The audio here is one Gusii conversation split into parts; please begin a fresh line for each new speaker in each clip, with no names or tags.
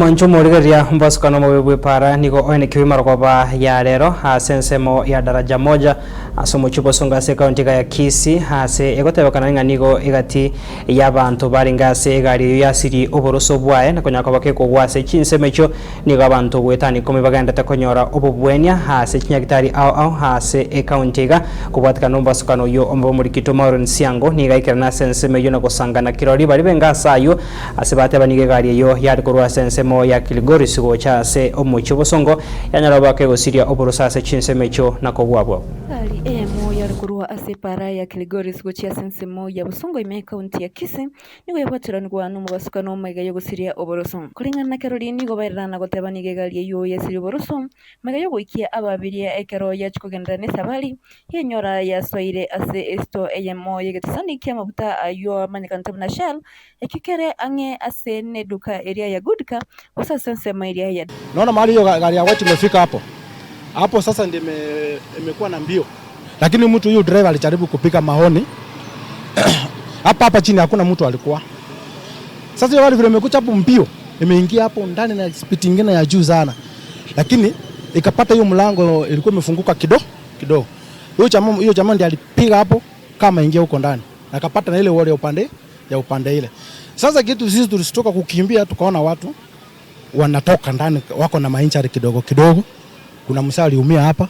Mwanche omorigereria mbasukane omobe bw'epaara nigo oenekiwe marogoba ya rero ase ensemo ya Daraja Moja ase omochie Bosongo ase ekaunti iga ya Kisii ase egotebekana ng'a nigo egati y'abanto barenge ase egari eyio yasirie oboroso bwaye na konyara koba kekogwa ase chinsemo echio nigo abanto goetania ikomi bagenderete konyora obobwenia ase chinyagitari ao ao ase ekaunti iga kobwatekana nomobasukano oyio omobe omorikito Maureen Siango nigo aikerana ase ensemo eyio na gosangana kirori baria benge ase ayio Ase bateba nigo egari eyio yare korwa ase ensemo ya Kilgoris gocha ase omochie o bosongo, yanyora bakegosiria oboroso ase chinsemo echio na kogwa abwo.
Egari eyemo yare korwa ase epaara ya Kilgoris gochia ase ensemo ya Bosongo ime ekaunti ya Kisii nigo yabwateranigwa nomobasukano magega y'ogosiria oboroso. Koreng'ana na kerori nigo baererana goteba nigo egari eyio yasiria oboroso magega y'ogoikia ababiria ekero yachia kogenderera nesabari yenyora yasoire ase esito eyemo y'egetasani ki'amaguta ayio amanyekanete buna Shell Ekio kere ang'e ase neduka eria ya Goodcar, gose ase ensemo eria ya.
Naona mahali hiyo gari ya white imefika hapo hapo sasa ndio imekuwa na mbio, lakini mtu huyu driver alijaribu kupiga mahoni hapa hapa chini hakuna mtu alikuwa. Sasa hiyo gari vile imekuja hapo mbio imeingia hapo ndani na speed ingine ya juu sana, lakini ikapata hiyo mlango ilikuwa imefunguka kidogo kidogo. Huyo jamaa huyo jamaa ndiye alipiga hapo kama ingia huko ndani akapata na ile wale upande ya upande ile. Sasa kitu sisi tulishtuka kukimbia, tukaona watu wanatoka ndani wako na mainjari kidogo kidogo. Kuna mzee aliumia hapa,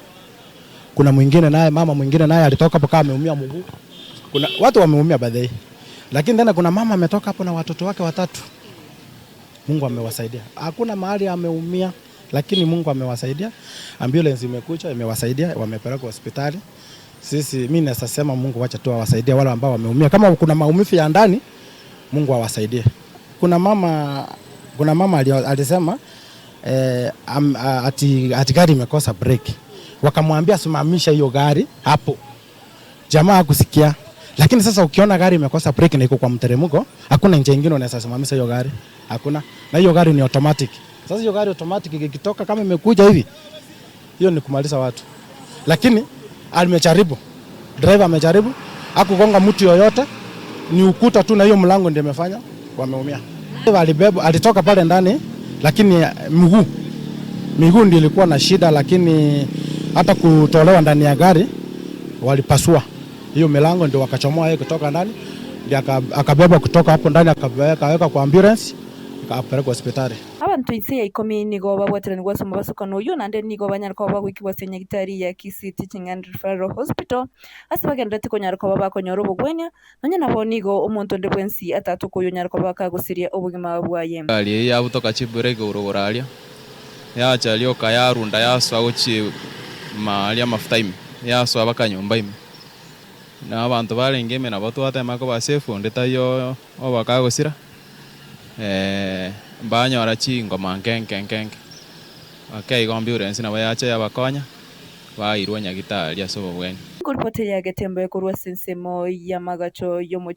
kuna mwingine naye mama mwingine naye alitoka hapo kama ameumia mguu. Kuna watu wameumia by the way. Lakini tena kuna mama ametoka hapo na watoto wake watatu. Mungu amewasaidia. Hakuna mahali ameumia, lakini Mungu amewasaidia. Ambulance imekuja imewasaidia, wamepelekwa hospitali. Sisi mimi naweza sema Mungu wacha tu awasaidie wale ambao wameumia. Kama kuna maumivu ya ndani, Mungu awasaidie. Kuna mama kuna mama alisema eh, am, ati, ati gari imekosa breki, wakamwambia simamisha hiyo gari hapo. Jamaa hakusikia. Lakini sasa ukiona gari imekosa breki na iko kwa mteremko, hakuna njia nyingine unaweza simamisha hiyo gari, hakuna. Na hiyo gari ni automatic. Sasa hiyo gari automatic ikitoka kama imekuja hivi, hiyo ni kumaliza watu. Lakini amejaribu, driver amejaribu, hakugonga mtu yoyote, ni ukuta tu na hiyo mlango ndio imefanya wameumia. Alibeba, alitoka pale ndani, lakini miguu miguu ndio ilikuwa na shida, lakini hata kutolewa ndani ya gari walipasua hiyo milango ndio wakachomoa yeye kutoka ndani, ndio akabebwa kutoka hapo ndani akaweka kwa ambulance akapelekwa hospitali.
Abanto inse ya ikomi nigo babwateranigwe ase omobasokano oyio, naende nigo banyare koba bagoikigwa ase nyagitari ya Kisii Teaching and Referral Hospital, ase bagendererete konyara koba bakonyora obogwenia, nonya nabo nigo omonto onde bwensi atatoka oyio onyare koba kagosiria obogima bwaye.
Egari eyio yabutoka chibreki korwa igoro aria, yacha rioka yarunda yasoa gochia ime aria amafuta ime, yasoa mpaka nyomba ime. Na abanto barenge ime nabo twatema koba safe onde taiyo oba kagosira, mbanyora chingoma nke nke nke nke. Ake igo ambulance nabo yacha yabakonya, bairwa nyagitari ase obobweni.
Nkoripoti ya Getembe korwa ase ensemo y'amagacho y'omochie.